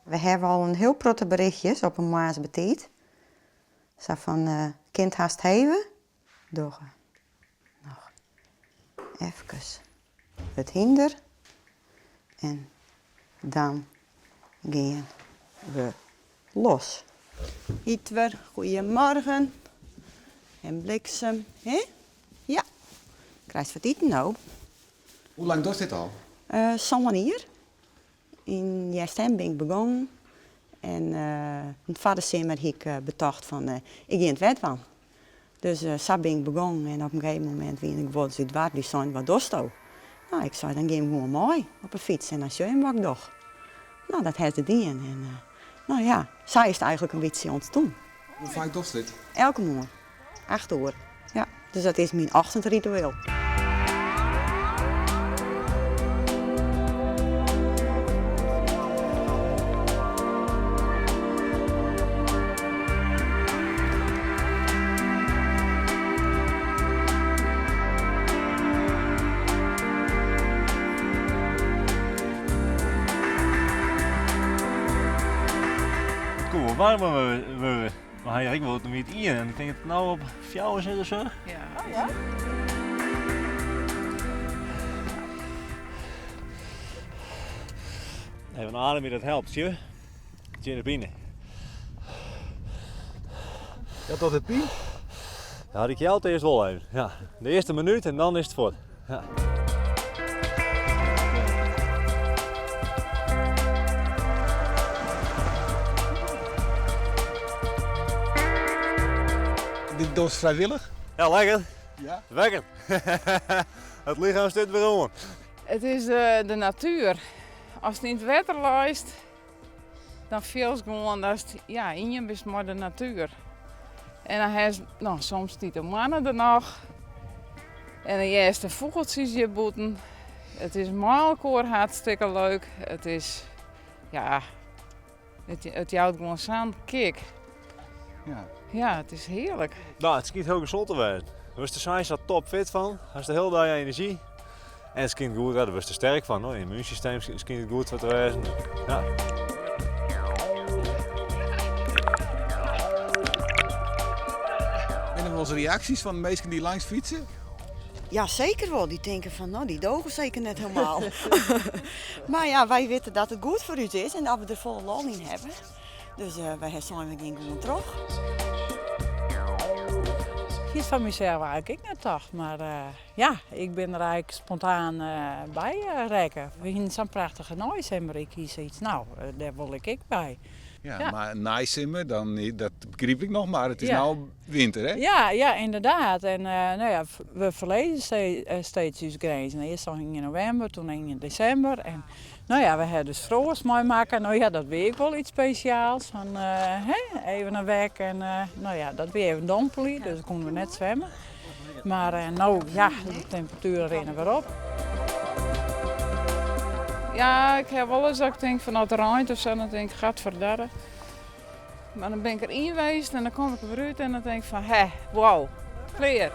We hawwe al in hiel protte berichtjes op 'e moarns betiid. Sa fan, kin it hast heve? Dogge noch efkes it hynder en dan gean we los. Ytwer, goeiemorgen. En bliksem, hè? Ja. Krijst wat iten no? Hoe lang dochst dit al? Sân jier. Yn hjerst bin ik begongen en foar de simmer hie ik betocht fan ik gean it wer dwaan. Dus sa bin ik begongen en op in gegeven momint wiene der guods út it doarp dy seinen wat dochsto? No ik sei dan gean ik gewoan mei op 'e fyts en dan sjoch jim wat ik doch. No dat ha se dien en no ja, sa is it eigentlik in bytsje ûntstien. Hoe faak dochst dit? Elke moarn, acht oere. Ja, dus dat is myn ochtendritueel. It koe wol waarmer wurde. We ha hjir ek wol it ien en ik tink dat it no op fjouwer sit of sa. Ja. Oh ja? Even ademje, dat helpt, zie je? Tsjin de pine. Ja, docht it pyn? Ja, dy kjeld earst wol even. Ja. De earste minuut en dan is it fuort. Ja. Dit dochst frijwillich? Ja, lekker. Ja? Lekker. It lichem stiet wer oan. It is de natuer. Ast yn it wetter leist, dan fielst gewoan datst ja, ien bist mei de natuer. En dan hast, no, soms stiet de moanne der noch. En dan hearst de fûgeltsjes hjir bûten. It is mei elkoar hartstikke leuk. It is, ja, it, it jout gewoan sa'n kick. Ja. Ja, it is hearlik. No, it skynt hiel gesond te wêzen. Wurdst der sawiesa topfit fan, hast de hiele dei enerzjy. En it skynt goed, ja, dêr wurdst der sterk fan. No. Je immuunsysteem skynt it goed foar te wêzen. Ja. Binne der wolris reaksjes fan minsken dy't langs fytse? Ja, seker wol. Dy tinke fan, no, dy doge seker net helemaal. Mar ja, wy witte dat it goed foar ús is en dat we der folle lol yn hawwe. Dus wy ha sein, we gean gewoan troch. Ik hie it fan mysels eigentlik ek net tocht, mar ja, ik bin der eigentlik spontaan by rekke. We hienen sa'n prachtige neisimmer. Ik hie sayts, no, dêr wol ik ek by. Ja, mar neisimmer, dan, dat begryp ik noch, mar it is no winter, hè? Ja, ja, ynderdaad. En no ja, we ferlizze steeds ús grinzen. Earst al yn novimber, toen yn desimber. En no ja, we ha dus froast meimakke. No ja, dat wie ek wol yts spesjaals. Fan, hè, even in wek en no ja, dat wie even dompelje, dus koene we net swimme. Mar no, ja, de temperatueren rinne wer op. Ja, ik ha wolris dat ik tink fan as it reint of sa, dan tink ik gadverdarre. Mar dan bin ik der yn west en dan kom ik der wer út en dan tink ik fan hè, wow, klear.